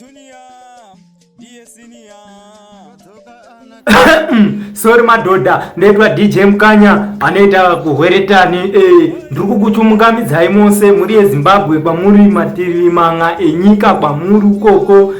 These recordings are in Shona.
Junior ndiye senior. Sorry madhodha, ndoitwa DJ Mukanya anoita kuhweretani. Ndiri kukuchumukamidzai mose mhuri yeZimbabwe kwamuri mativi man'a enyika kwamuri ukoko,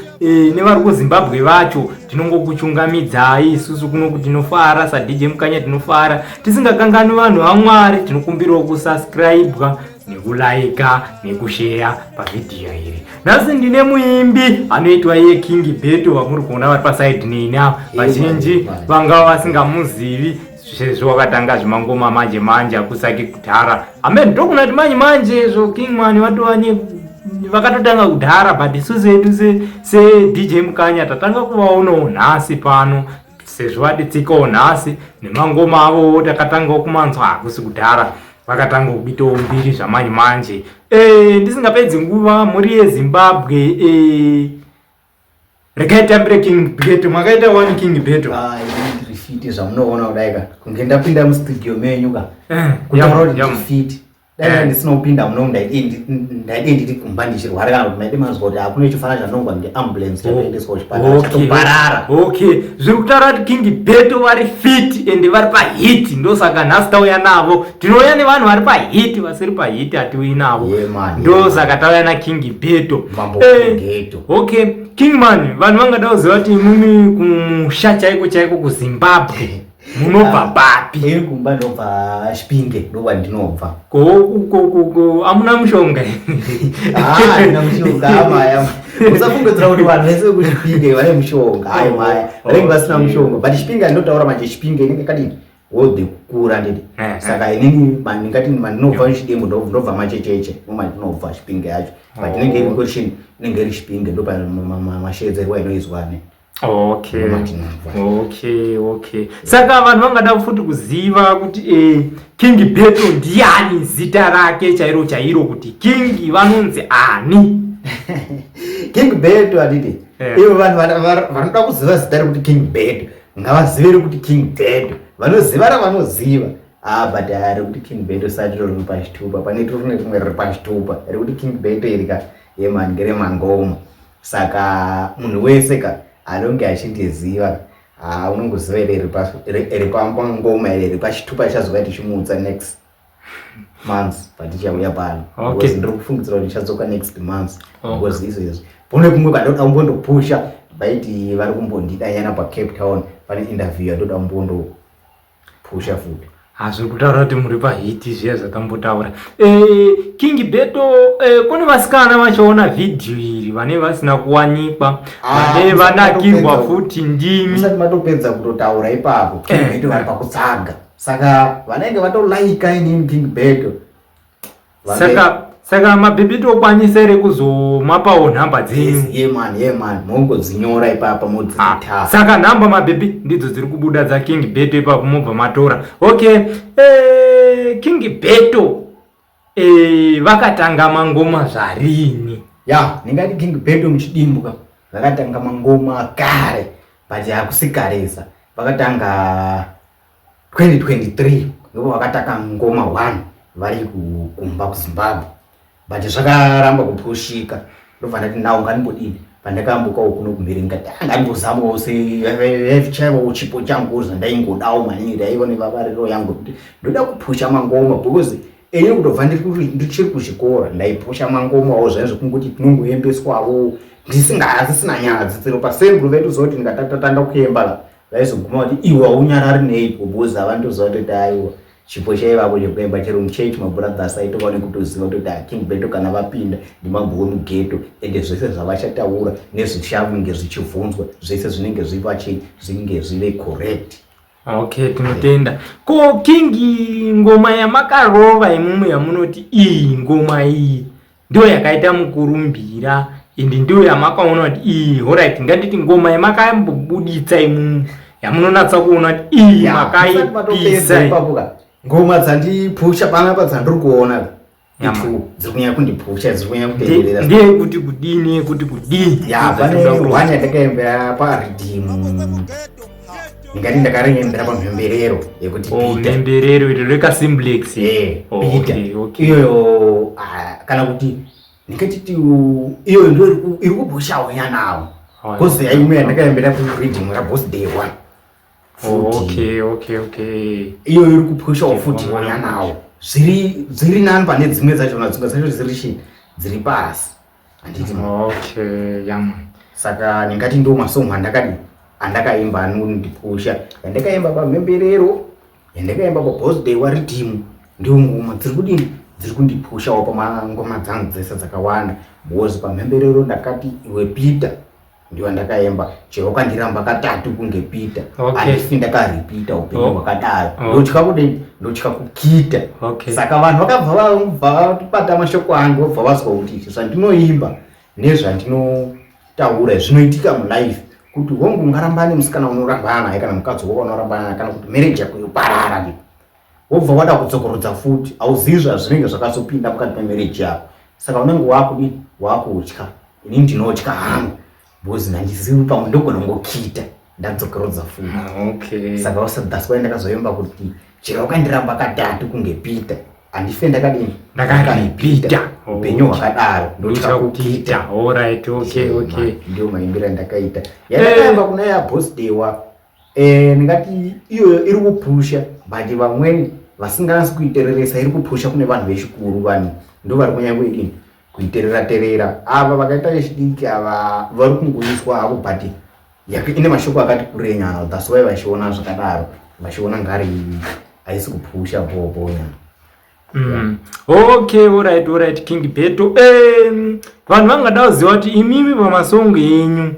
nevari kuZimbabwe vacho tinongokuchungamidzai isusu kuno kuti tinofara saDJ Mukanya, tinofara tisingakanganwi vanhu vaMwari. Tinokumbirawo kusubscribwa nekulaika nekusheya pavhidhiyo iri. Nhasi ndine muimbi anoitwa iye King Beto vamuri kuona vari pasaidi neni ava. Vazhinji vangava vasingamuzivi sezvo wakatanga zvemangoma manje manje, akusaki kudhara. Amen, ndokunati manje manje izvo Kingman vatova ne vakatotanga kudhara, but isusu edu seDJ Mukanya tatanga kuvaonawo nhasi pano sezvo vaditsikawo nhasi nemangoma avowo takatangawo kumanzwa hakusi kudhara, vakatanga kubitawo mbiri zvamanje manje. Ndisingapedzi nguva, mhuri yeZimbabwe, regai tambire King Beto. Makaita one King Beto? Ndiri fit zvamunoona kudai ka, kunge ndapinda mustudio menyu ka, kutaura kuti ndiri fit. Dai ndisina kupinda muno ndaide ndiri kumba ndichirwara, kana kuti maide manzwa kuti hakuna chifana chanongwa ngeambulance chatoendeswa kuchipatara chatoparara. Okay, zviri kutaura kuti King Beto vari fit ende vari pahit, ndosaka nhasi tauya navo. Tinouya nevanhu vari pahit, vasiri pahit hatiuyi navo. Yeah, man. Ndosaka tauya naKing Beto. Mambo Geto. Okay, Kingman, vanhu vangada kuziva kuti imimi kumusha chaiko chaiko kuZimbabwe munobva papi? Iri kumba ndobva Chipinge, ndokwandinobva. Ko amuna mushonga? Handina mushonga amaya. Usafungidzira kuti vanhu vese vekuChipinge vane mushonga. Hayi maya, vanenge vasina mushonga. But Chipinge andinotaura manje, Chipinge inenge kadini wodhi kukura ndidi. Saka inini ndingati mandinobva Chidimbu, ndobva Machecheche, nomandinobva Chipinge yacho, but inenge iri question, inenge iri Chipinge, ndopamashedzerwa inoizwa ne. Okay, saka vanhu vangada futi kuziva kuti King Beto ndiani, zita rake chairo chairo, kuti King vanonzi ani? King Beto handiti? Ivo vanhu vanoda kuziva zita rekuti King Beto ngavazive rekuti King Beto, vanoziva ravanoziva. Ah, but rekuti King Beto sati riri pachitupa, pane rine rimwe riri pachitupa rekuti King Beto iri ka yeman ngeremangoma. Saka munhu wese ka anonge achindiziva, ha, unongoziva iri riri pangoma, iri riri pachitupa chazova tichimutsa next month patichauya pano. Because ndiri kufungidzira kuti ndichadzoka next month, because izvezvi kune kumwe kwandoda kumbondopusha. Vaiti vari kumbondidanyana paCape Town, pane interview yandoda kumbondopusha futi. Hazviri kutaura kuti muri pahit zviya zvatambotaura. King Beto, kune vasikana vachaona vhidhiyo iri vane vasina kuwanikwa, vane vanakirwa futi ndimi. Musati matopedza kutotaura ipapo, King Beto vari pakutsaga, saka vanenge vatolaika inini King Beto. Saka mabhebhi tokwanisa here kuzomapawo nhamba dzenyu? Yeah man, yeah man, mongodzinyora ipapa modzita. Saka nhamba mabhebhi ndidzo dziri kubuda dzaKing Beto ipapo, mobva matora. Okay, King Beto, vakatanga mangoma zvarini? Ya, ndingati King Beto muchidimbu ka vakatanga mangoma kare, but hakusi karesa. Vakatanga 2023, ndipo vakataka ngoma 1 vari kumba kuZimbabwe, but zvakaramba kupushika. Ndobva ndati nawo ngandimbodini, pandakambukawo kuno kumhiri ndikati ah, ngandibozamawo chaivawo chipo changu zvandaingodawo maningi, ndaiva nevavariro yangu yekuti ndoda kupusha mangoma, because ini kutobva ndichiri kuchikora ndaipusha mangomawo zvaizvo zvekungoti tinongoembeswawo ndisina nyadzi tsero pasemburu vedu zoti ndikatatanga kuemba vaizoguma kuti iwe haunyarari neiko, because havandoziva kuti aiwa chipo chaivako chekuemba chero muchechi mabrothers aitova nekutoziva kuti King Beto kana vapinda ndimambo wemugeto, ende zvese zvavachataura nezvichange zvichibvunzwa zvese zvinenge zvivachi zvinge zvive correct. Okay, tinotenda. Ko King, ngoma yamakarova imumwe yamunoti iyi ngoma iyi ndiyo yakaita mukurumbira, ende ndiyo yamakaona kuti iyi, alright, ngatiti ngoma yamakambobuditsa imumwe yamunonatsa kuona kuti iyi makaipisa? Ipapo ka ngoma dzandipusha panapa dzandiri kuona ka itu dziri kunyanya kundipusha, dziri kunyanya kutenderera. Ndeyekuti kudini, yekuti kudini? Ya, pane one yandakaembera pariddim, ndingati ndakariembera pamhemberero yekuti Oh, Peter. Mhemberero iro rekaSimblex. Eh, Oh, Peter. okay. Iyoyo, ah, kana kuti Ndingatiti iyo ndo iri kupushawo nyanawo. Because yaimwe yandakaembera kureading raBoss Day one. Okay, okay, okay. Iyo iri kupushawo futi nyanawo. Zviri zviri nani pane dzimwe dzachona, dzimwe dzacho dziri chii? Dziri pasi. Handiti? Okay, yeah man. Saka ndingati ndo masong andakadi andakaimba anondipusha. Yandakaimba pamhemberero, yandakaimba paBoss Day waridhimu, ndiyo ngoma dziri kudini? Dziri kundipushawo pamangoma dzangu dzese dzakawanda. Because pamhemberero ndakati iwe Peter ndiyo ndakaimba chero kandiramba katatu kunge Peter. Okay. Handifi ndakaripita upenyu hwakadaro. Oh. Ndotya kudini? Ndotya kukita. Okay. Saka vanhu vakabva vabata mashoko angu vobva vazwa kuti zvandinoimba nezvandinotaura zvinoitika mulife, kuti hongu ungarambane musikana unorambana naye kana mukadzi wako unorambana naye kana kuti marriage yako yoparara ndi wobva wada kudzokorodza futi, hauzivi zvazvinenge zvakazopinda mukati memarriage yako. Saka unenge wakudini? Wakutya. Ini ndinotya hangu because handizivi pamwe ndogona kungokita ndadzokorodza futi. Okay. Saka that's why ndakazoimba kuti chero wakandiramba katatu kunge Peter, handife ndakadini? Ndakaripita. Upenyu hwakadaro, ndotya kukita. Alright, okay, okay. Ndio maimbiro andakaita yandakaimba kuna yaBoss Dewa. Ndingati iyoyo iri kupusha, but vamweni vasinganasi kuitereresa. Iri kupusha kune vanhu vechikuru, vanhu ndo vari kunyanya kuidini kuiterera terera. Ava vakaita vechidiki ava vari kungoiswa havo, but ine mashoko akati kurenyana. That's why vachiona zvakadaro, vachiona ngari haisi kupusha bhobonya. Okay, alright, King Beto. Vanhu vangada kuziva kuti imimi pamasongo enyu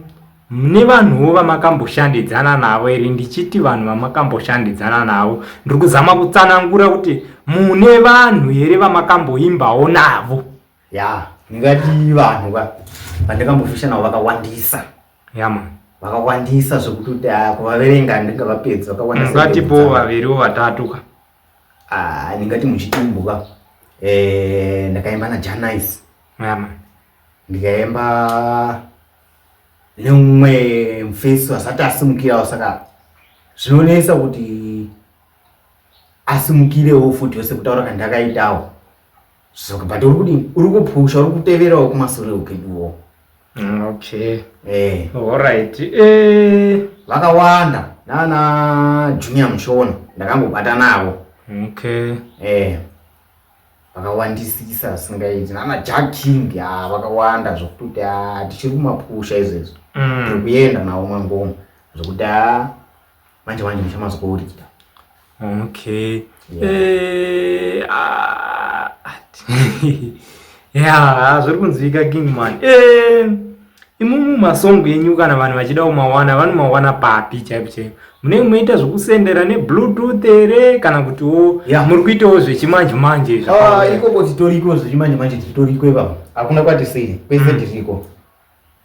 mune vanhuwo vamakamboshandidzana navo here? Ndichiti vanhu vamakamboshandidzana navo, ndiri kuzama kutsanangura kuti mune vanhu here vamakamboimbawo navo? Ya, ndingati vanhu vandakambofisha navo vakawandisa. Yeah man. Vakawandisa zvekuti kuti kuvaverenga ndingavapedzi, vakawanda. Ngatipo vaviriwo vatatu ka. Ah, ndingati muchitumbu ka, ndakaimba naJanice. Yeah man. Ndikaimba neumwe mufesi asati asimukirawo, saka zvinonetsa kuti asimukirewo futi sekutaura kandakaitawo. So but uri kudini? Uri kupusha, uri kuteverawo kumasure ukeduwo. Okay. Eh. Alright. Vakawanda nana Junior Mushona ndakambobata navo. Vakawandisisa zvisingaiti, nana Jack King ya vakawanda zvokuti tichiri kumapusha izvezvo. Tiri kuenda nawo mangoma zvokuti manje manje muchamazwa. Okay. Yeah. Ya, zviri kunzwika, King man. Imumu masongo enyu kana vanhu vachida kumawana vanomawana papi chaipo chaipo? Munenge munoita zvokusendera nebluetooth here kana kutiwo muri kuitawo zvechimanje manje? Ah, ikoko titoriko, zvechimanje manje titoriko ipapo, hakuna kwatisiri, kwese tiriko.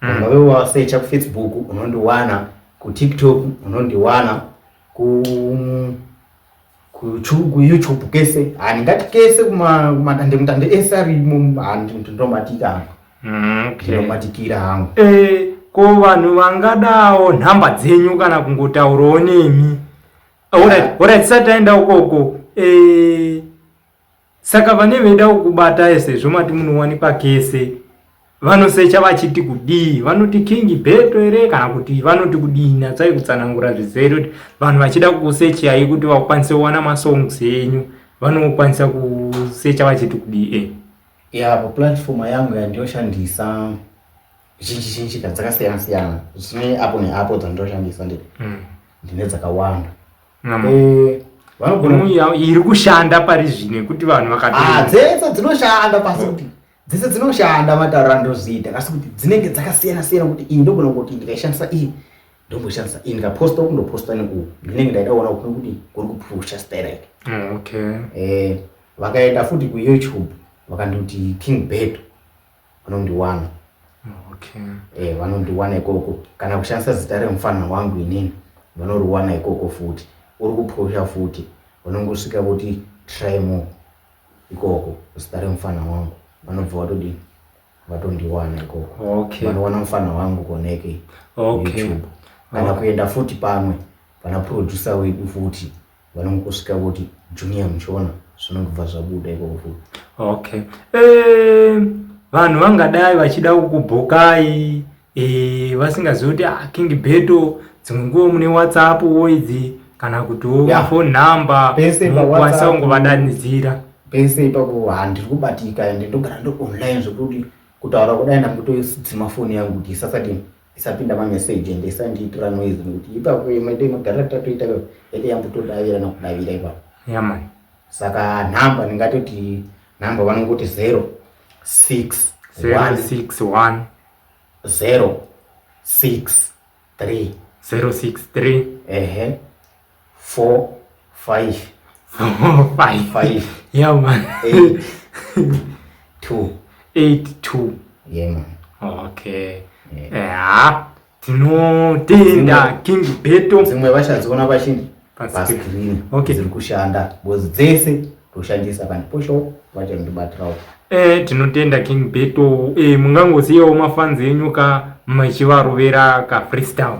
Ungave wasecha kuFacebook unondiwana, kuTikTok unondiwana, kuYouTube kese, handingati kese, kumadande mutande ese arimo, ndinobatika hangu. Ndinobatikira hangu. Ko vanhu vangadawo nhamba dzenyu kana kungotaurawo nemi? Alright, tisati taenda ukoko, saka vane veida kukubatai sezvo mati munowanikwa kese, vanosecha vachiti kudii? Vanoti King Beto here kana kuti vanoti kudii? Natsai kutsanangura zvizere kuti vanhu vachida kukusechai kuti vakwanise kuwana masongs enyu vanokwanisa kusecha vachiti kudii? Ya, paplatform yangu yandiyoshandisa zhinji zhinji ka dzakasiyana siyana, zvine apo neapo dzandoshandisa ndiri ndine dzakawanda. Vanogona Iri kushanda pari zvino yekuti vanhu vakato Ah, dzese dzinoshanda pasi, kuti dzese dzinoshanda matauro andozviita, asi kuti dzinenge dzakasiyana siyana, kuti iyi ndogona kuti ndikaishandisa iyi, ndomboshandisa iyi, ndikaposta uku, ndoposta neuku, ndinenge ndaida kuona kuti kuri kupusha style yake. Vakaenda futi kuYouTube vakandoti King Beto vanondiwana. Vanondiwana ikoko, kana kushandisa zita remufana wangu inini vanoriwana ikoko futi, uri kupusha futi, vanongosvika voti try more ikoko, zita remufana wangu, vanobva vatodini, vatondiwana ikoko. Vanowana mufana wangu koneke YouTube, kana kuenda futi pamwe pana producer wedu futi, vanongosvika voti Junior Muchiona, zvinongobva zvabuda ikoko futi. Okay. Vanhu vangadai vachida kukubhukai e, vasingazivi kuti ah, King Beto dzimwe nguva mune WhatsApp wo idzi kana kutiwo Yeah. phone number Pese pa munokwanisa WhatsApp. kungovadanidzira. Pese ipapo handiri kubatika ende ndogara ndo online zvekuti kutaura kudai ndambotodzima foni yangu kuti isasati isapinda mameseji ende isandiitira noise nekuti ipapo imwe magarira tatoita ende yambotodavira nakudavira ipapo. Yeah, man. Saka nhamba ndingatoti nhamba vanongoti 0 6 1 061 0 6 3 063 ehe 4 5 5 5 Yeah, man. 8 2. 8 2. Yeah, man. Okay. Yeah. Yeah. Tinotenda King Beto. Dzimwe vachadziona pachini Pascreen. pascreen. Okay. Dziri kushanda because dzese toshandisa kana posho vachandibatirawo. Tinotenda King Beto. Mungangosiyawo mafanzi enyu ka machivarovera ka freestyle.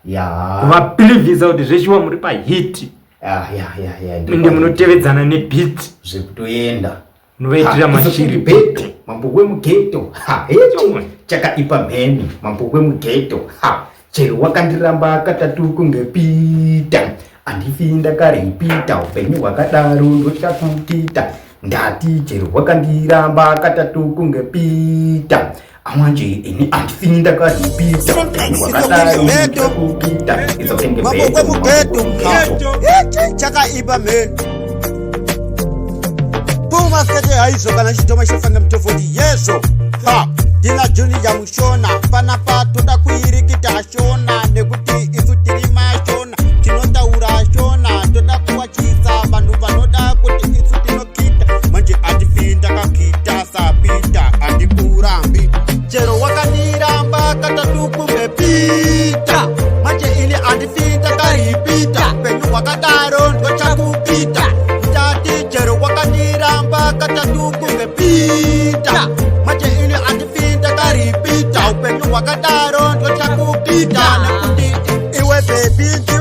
Ya. Kuvabhilivhisa kuti zveshuwa muri pahit. Ya ya ya ya. Ende munotevedzana nebeat. Zvekutoenda. Munovaitira mashiri. Beto mambo wemugeto. Ha, hechi Chomwe. Chakaipa mheni mambo wemugeto. Ha, chero wakandiramba katatu kunge Pita. Andifi ndakaripita upenyu hwakadaro ndochakukita. Ndati chero wakandiramba katatu kunge Pita. Amanje ini andifi ndakaripita upenyu hwakadaro ndochakukita. Mambo kwemugeto. Ichi chakaipa mheni puma sikete haizvo kana chidhoma chofanga mutofoti yezvo. Ha, ndina Junior Mushona panapa toda kuirikita Shona nekuti isu tiri mashona tinotaura Shona toda kuwachisa vanhu vanoda kuti isu tinokita manje andifi ndakakita sapita andikurambi chero wakandiramba katatu kunge Pita manje ini andifi ndakaripita penyu hwakadaro ndochakupita ndati chero wakandiramba katatu kunge Pita manje ini andifi ndakaripita upenyu hwakadaro ndochakupita nekuti iwe baby.